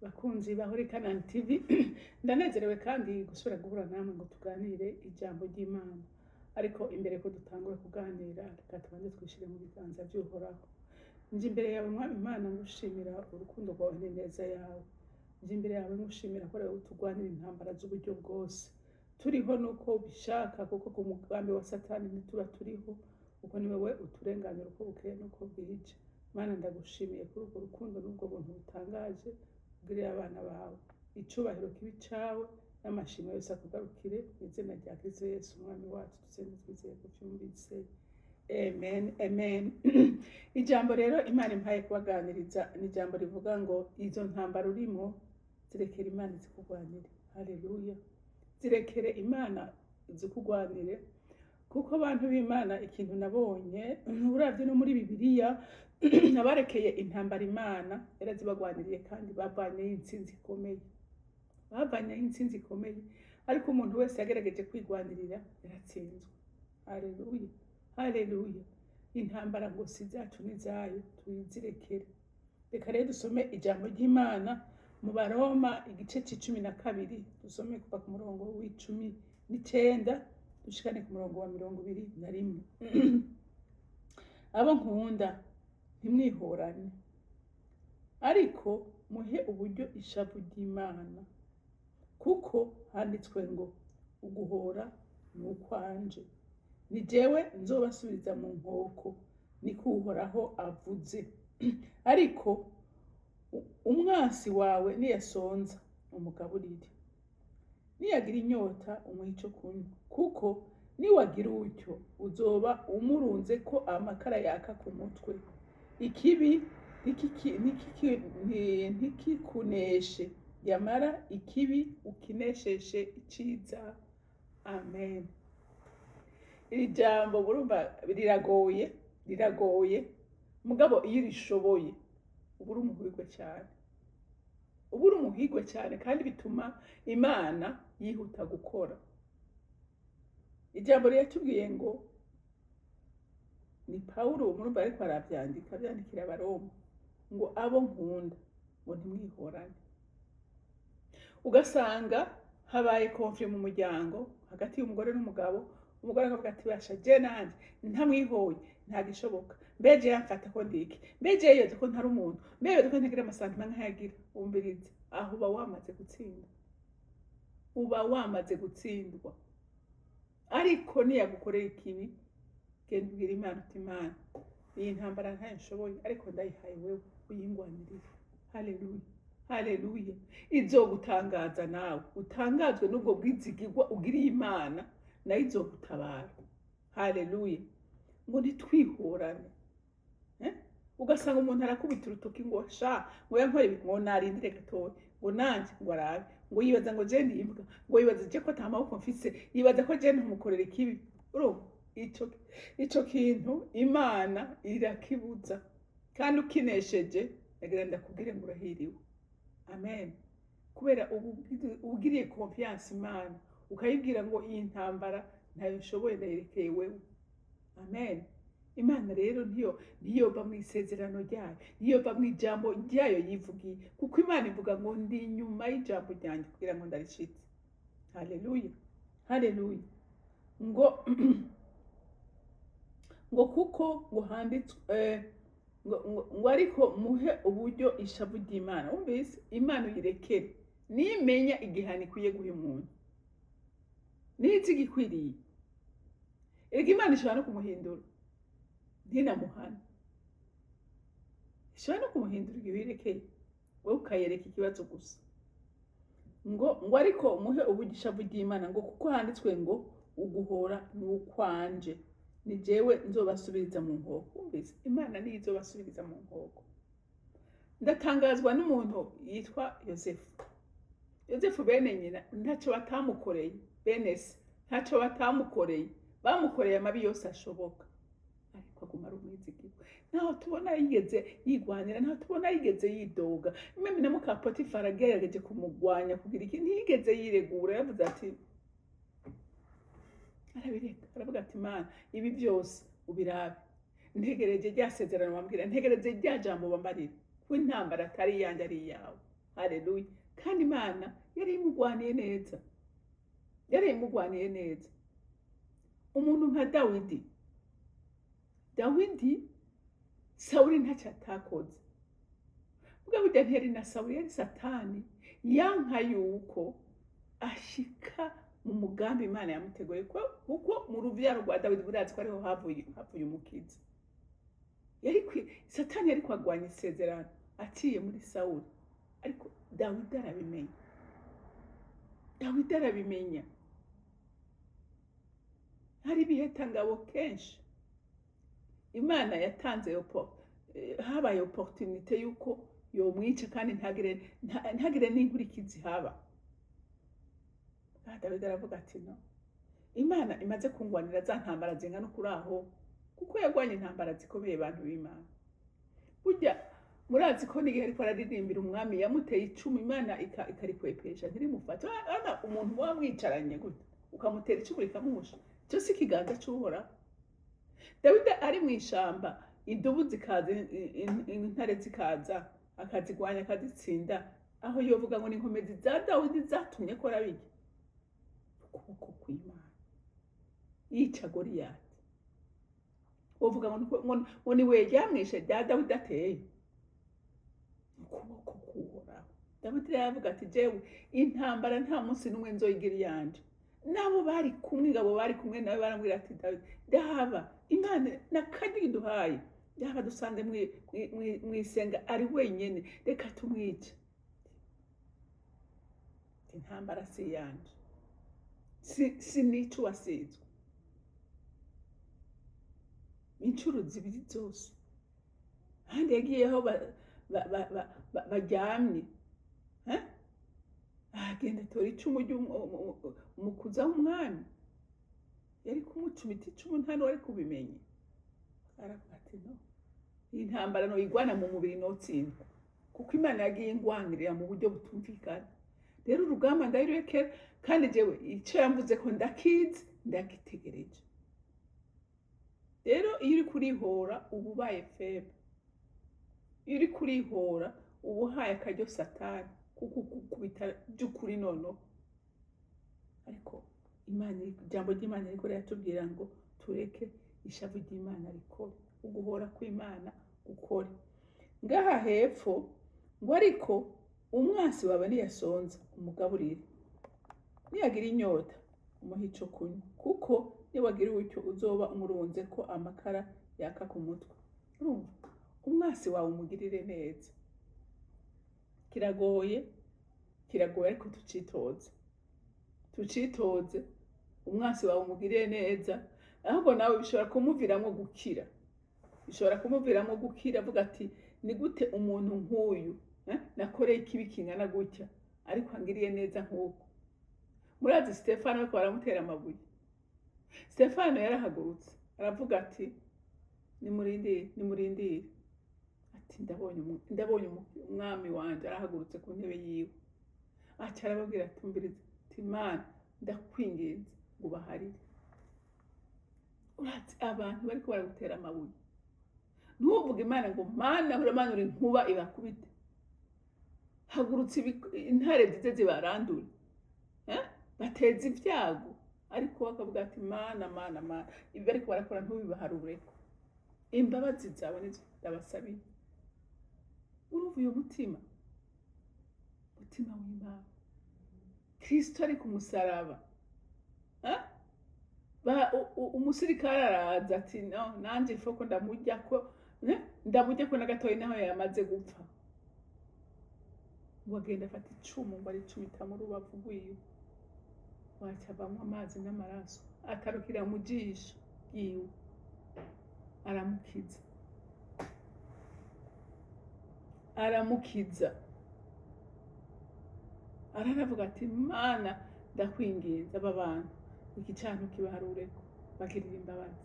Bakunzi ba Holy Canaan TV, ndanezerewe kandi gusubira guhura namwe ngo tuganire ijambo ry'Imana. Ariko imbere ko dutangura kuganira, reka tubanze twishire mu biganza vy'Uhoraho. Nje imbere yawe, Mwami Imana, ngushimira urukundo rwawe n'ineza yawe. Nje imbere yawe ngushimira ko ariwe utugwanira intambara z'uburyo bwose. Turiho nuko ubishaka, kuko ku mugambi wa Satani ntituba turiho, kuko ni wewe uturenganura uko bukeye n'uko bwije. Mana, ndagushimiye kuri urwo rukundo n'ubwo buntu butangaje ugirira abana bawe. Icubahiro kibe icawe n'amashimwe yose akugarukire, mu izina rya Kristo Yesu Umwami wacu dusenze twizeye ko vyumvise. Amen, amen. Ijambo rero Imana impaye kubaganiriza ni ijambo rivuga ngo izo ntambara urimo zirekere Imana zikugwanire. Haleluya! Zirekere Imana zikugwanire, kuko abantu b'Imana, ikintu nabonye uravye no muri Bibiliya, abarekeye intambara Imana yarazibagwaniriye kandi bavanyeyo intsinzi ikomeye, bavanyeyo intsinzi ikomeye. Ariko umuntu wese yagerageje kwigwanirira yaratsinzwe. Haleluya, haleluya! Intambara ngo si zacu n'izayo, tuyizirekere. Reka rero dusome ijambo ry'Imana mu Baroma, igice c'icumi na kabiri, dusome kuva ku murongo wa 19 dushikane ku murongo wa 21. Abo nkunda, ntimwihorane, ariko muhe uburyo ishavu ry'Imana, kuko handitswe ngo: "Uguhora ni ukwanje, ni jewe nzobasubiza mu nkoko, niko Uhoraho avuze." Ariko umwansi wawe niyasonza, umugaburire, niyagira inyota, umuhe ico kunywa, kuko niwagira utyo uzoba umurunzeko amakara yaka ku mutwe. Ikibi ntikikuneshe, yamara ikibi ukinesheshe iciza. Amen. Iri jambo murumva riragoye, riragoye, mugabo iyo urishoboye uba uri umuhirwe cyane, uba uri umuhirwe cyane, kandi bituma Imana yihuta gukora. Ijambo riratubwiye ngo, ni Pawulo murumva ariko arabyandika, abyandikira Abaroma, ngo: "Abo nkunda," ngo, "ntimwihorane." Ugasanga habaye conflit mu muryango hagati y'umugore n'umugabo. Umugore akavuga ati: "Basha, je nanje ntamwihoye ntagishoboka. Mbeje yamfata ko ndiki? Mbeje yoze ko ntari umuntu? Mbe yoze ko ntagira ama sentiments nkayagira?" Wumvirize, aho uba wamaze gutsinda, uba wamaze gutsindwa. Ariko niyagukorera ikibi, genda ubwira Imana uti: "Imana, iyi ntambara ntayo nshoboye, ariko ndayihaye wewe, uyingwanirire." Haleluya, haleluya! Izogutangaza, nawe utangazwe n'ubwo bwizigirwa ugiriye Imana, nayo izogutabara. Haleluya! Ngo ntitwihorane. Eh? Ugasanga umuntu arakubita urutoki ngo: "Sha," ngo, "yankora ibi," ngo "narindire gatoya," ngo "nanje," ngo "arabe," ngo "yibaza ngo je ndi imbwa," ngo "yibaza je ko ata maboko mfise, yibaza ko je ntumukorera ikibi." Urumva ico kintu Imana irakibuza, kandi ukinesheje, ndagira ndakubwire ngo urahiriwe. Amen. Kubera uba ugiriye confiance Imana, ukayibwira ngo: "Iyi ntambara ntayo nshoboye, ndayerekeye wewe." Amen. Imana rero ntiyova mu isezerano ryayo, ntiyova mu ijambo ryayo yivugiye, kuko Imana ivuga ngo: "Ndi inyuma y'ijambo ryanjye kugira ngo ndarishitse." Haleluya, haleluya! Ngo kuko ngo handitswe ngo ariko muhe uburyo ishavu ry'Imana. Wumvise, Imana uyirekere, nimenya igihano ikwiye guha umuntu, nizi igikwiriye. Erega Imana ishobora no kumuhindura ntinamuhane, ishobora no kumuhindura igihe uyirekeye wowe, ukayereka ikibazo gusa. Ngo ariko muhe uburyo ishavu ry'Imana, ngo kuko handitswe ngo: "Uguhora ni ukwanje, ni jewe nzobasubiriza mu nkoko." Wumvise, Imana niyo izobasubiriza mu nkoko. Ndatangazwa n'umuntu yitwa Yosefu. Yosefu, bene nyina ntacyo batamukoreye, bene se ntacyo batamukoreye, bamukoreye amabi yose ashoboka, ariko aguma ari umwizigirwa. Ntaho tubona yigeze yigwanira, ntaho tubona yigeze yidoga. Même na muka Potifari agerageje kumugwanya kugira iki, ntiyigeze yiregura. Yavuze ati, arabireka, aravuga ati: "Imana, ibi byose ubirabe, ntegereje rya sezerano wambwira, ntegereje rya jambo wambarira, ko intambara atari iyanjye, ari iyawe." Haleluya! Kandi Imana yari imugwaniye neza, yari imugwaniye neza. Umuntu nka Dawidi, Dawidi, Sawuli ntacyo atakoze. Bwa burya ntiyari na Sawuli, yari Satani yanka yuko ashika mu mugambi Imana yamuteguye, kuko mu rubyaro rwa Dawidi burazi ko ariho havuye umukiza. Satani yari kwagwanya isezerano aciye muri Sawuli, ariko Dawidi arabimenya, Dawidi arabimenya. Hari ibihetangabo kenshi Imana yatanze, habaye opportunité yuko yomwica kandi ntagire n'inkurikizi haba. Ah, Dawidi aravuga ati: "No, Imana imaze kungwanira za ntambara zingana kuri aho," kuko yagwanye intambara zikomeye. Abantu b'Imana, burya murazi ko n'igihe ariko araririmbira umwami yamuteye icumu, Imana ikarikwepesha ntirimufate. Urabona umuntu muba mwicaranye gute ukamutera icumu rikamuhusha? Icyo si ikiganza cy'Uhoraho? Dawidi ari mu ishamba, idubu zikaza, intare zikaza, akazigwanya akazitsinda. Aho yovuga ngo ni inkomezi za Dawidi zatumye akora bijya? Ukuboko kw'Imana. Yica Goliyati, wovuga ngo ni we ryamwishe rya Dawidi ateye? Ukuboko k'Uhoraho. Dawidi rero aravuga ati: "Jewe intambara nta munsi n'umwe nzoyigira iyanje." Nabo bari kumwe, ingabo bari kumwe nawe, baramubwira ati: "Dawidi, dahaba Imana n'akaryo iduhaye, dahaba dusanze mwisenga ari wenyene, reka tumwice." Intambara si iyanje, si nica uwasizwe. Inshuro zibiri zose ahandi yagiyeho baryamye, eh? Agenda atora icumu ry'umukuza w'umwami, yari kumucumita icumu nta n'uwari kubimenya. Aravuga ati: "No, iyi ntambara noyigwana mu mubiri notsindwa, kuko Imana yagiye ingwanirira mu buryo butumvikana. Rero urugamba ndayirekera, kandi jewe icyo yamvuze ko ndakizi, ndagitegereje." Rero iyo uri kurihora uba ubaye faible. Iyo uri kurihora uba uhaye akaryo Satani kuko kukubita by'ukuri noneho. Ariko Imana, ijambo ry'Imana riko riratubwira ngo tureke ishavu ry'Imana rikore, uguhora kw'Imana gukore. Ngaha hepfo ngo: "Ariko umwansi wawe niyasonza umugaburire, niyagira inyota umuhe ico kunywa, kuko niwagira utyo uzoba umurunze ko amakara yaka ku mutwe." Urumva, umwansi wawe umugirire neza. Kiragoye, kiragoye, ariko tucitoze, tucitoze. Umwansi wawe umugirire neza, ahubwo nawe bishobora kumuviramwo gukira, bishobora kumuviramwo gukira. Avuga ati: "Ni gute umuntu nk'uyu, nakoreye ikibi kingana gutya, ariko angiriye neza nk'uko?" Murazi Stefano, bariko baramutera amabuye, Stefano yarahagurutse aravuga ati: "Nimurindire, nimurindire." Ati: "Ndabonye umwami wanje arahagurutse ku ntebe yiwe." Aca arababwira ati: "Umviriza," ati: "Imana, ndakwinginze ngo ubaharire." Urazi abantu bariko baragutera amabuye, ntuvuge Imana ngo: "Mana, uramanura inkuba ibakubite, hagurutse intare zize zibarandure, eh? Bateza ibyago." Ariko bakavuga ati: "Mana, Mana, Mana, ibi bariko barakora ntubibaharureko, imbabazi zawe nizo ndabasabiye." Urumva uyo mutima, mutima w'Imana? Kristo ari ku musaraba, eh? Umusirikare araza ati: "No, nanje ifoko ndamurya ko, eh? Ndamurya ko na gatoyi naho yamaze gupfa." Ngo agenda afata icumu ngo aricumita mu rubavu rwiwe, waca avamwo amazi n'amaraso, atarukira mu jisho ryiwe, aramukiza, aramukiza. Aranavuga ati: "Mana, ndakwinginze, aba bantu iki cantu kibaharureko, bagirira imbabazi."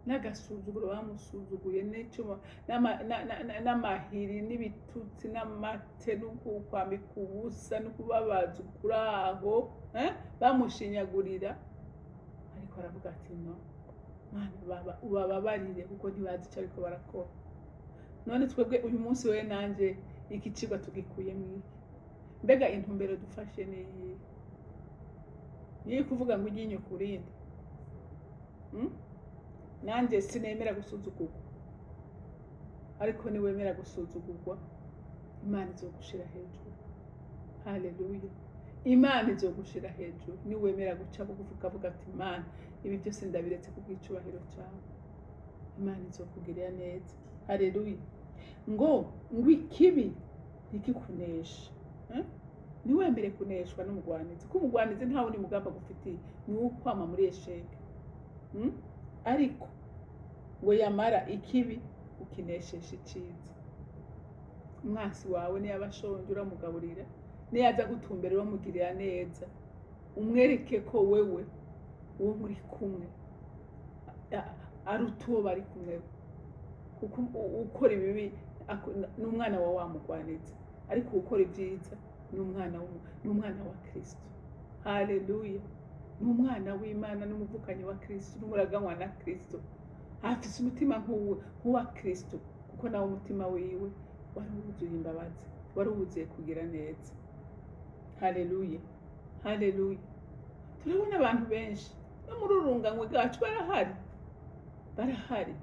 N'agasuzuguro bamusuzuguye, n'icuma n'amahiri n'ibitutsi n'amate n'ukwambika ubusa n'ukubabaza ukuraho, eh? Bamushinyagurira, ariko aravuga ati: "No, Mana, ubababarire kuko ntibazi ico ariko barakora." None twebwe uyu munsi, wewe nanje, Iki cigwa tugikuyemo iki? Mbega intumbero dufashe ni iyihe? Niyo kuvuga ngo iryinyo ku rindi. Nanjye sinemera gusuzugurwa, ariko niwemera gusuzugurwa, Imana izogushira hejuru. Haleluya! Imana izogushira hejuru niwemera guca bugufi, ukavuga ati: "Imana, ibi byose ndabiretse kubw'icubahiro cyawe." Imana izokugirira neza. Haleluya! Ngo ikibi ntikikuneshe, eh? Ntiwemere kuneshwa n'umugwanizi, kuko umugwanizi nta wundi mugambi agufitiye, ni uwo kwama muri échec. Ariko ngo yamara ikibi ukineshesha iciza. Umwansi wawe niyaba ashonje, uramugaburira; niyaza gutumbera, uramugirira neza. Umwereke ko wewe uwo muri kumwe aruta uwo bari kumwe, kuko ukora ibibi ni umwana wa wa mugwanizi, ariko ukora ibyiza ni umwana wa Kristo. Haleluya! Ni umwana w'Imana, n'umuvukanyi wa Kristo, n'umuraganwa na Kristo. Afise umutima nk'uwa Kristo, kuko nawe umutima wiwe wari wuzuye imbabazi, wari wuzuye kugira neza. Haleluya, haleluya! Turabona abantu benshi no muri uru rungano rwacu barahari, barahari.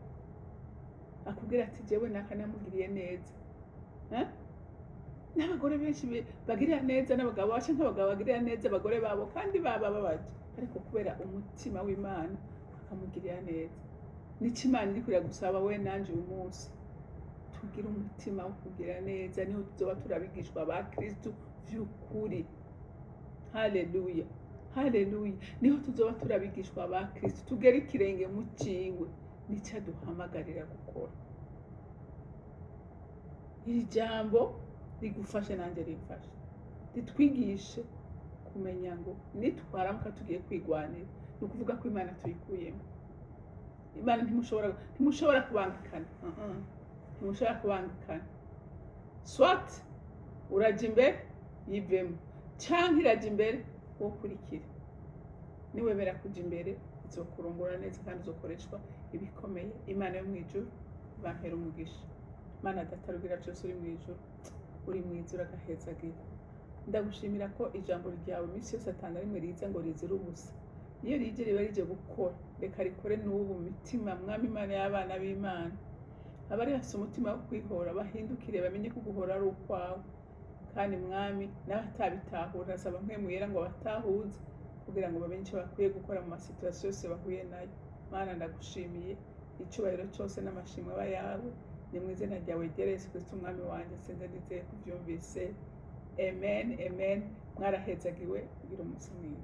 Akubwira ati: "Jewe naka namugiriye neza." Eh? N'abagore benshi bagirira neza n'abagabo bacu, nk'abagabo bagirira neza abagore babo kandi baba babaje, ariko kubera umutima w'Imana akamugirira neza. Nico Imana iri gusaba we nanje uyu munsi: tugire umutima wo kugira neza, niho tuzoba turabigishwa ba Kristo vy'ukuri. Haleluya, haleluya! Niho tuzoba turabigishwa ba Kristo, tugere ikirenge mu ciwe. Nico aduhamagarira gukora. Iri jambo rigufashe nanjye rimfashe, ritwigishe kumenya ngo nitwaramuka tugiye kwigwanira, ni ukuvuga ko Imana tuyikuyemo. Imana ntimushobora kubangikana. Uh-uh. Ntimushobora kubangikana. Soit uraja imbere yivemo, canke iraja imbere wokurikira. Niwemera kuja imbere, izokurongora neza kandi izokoreshwa ibikomeye. Imana yo mw'ijuru bampera umugisha. Imana Data rugira byose, uri mw'ijuru, uri mwiza, uragahezagira. Ndagushimira ko ijambo ryawe iminsi yose atanga rimwe riza ngo rizire ubusa. Iyo rije riba rije gukora. Reka rikore n'ubu mu mitima, Mwami Imana y'abana b'Imana. Abari bafite umutima wo kwihora bahindukire, bamenye ko guhora ari ukwawe. Kandi Mwami, n'abatabitahura, asaba Mpwemu Yera ngo batahuze kugira ngo bamenye icyo bakwiye gukora mu ma situations yose bahuye nayo. Mana, ndagushimiye. Icyubahiro cyose n'amashimwe aba yawe. Ni mu izina ryawe ryera Yesu Kristo Umwami wanjye senze nizeye kubyumvise. Amen, amen. Mwarahezagiwe. Kugira umunsi mwiza.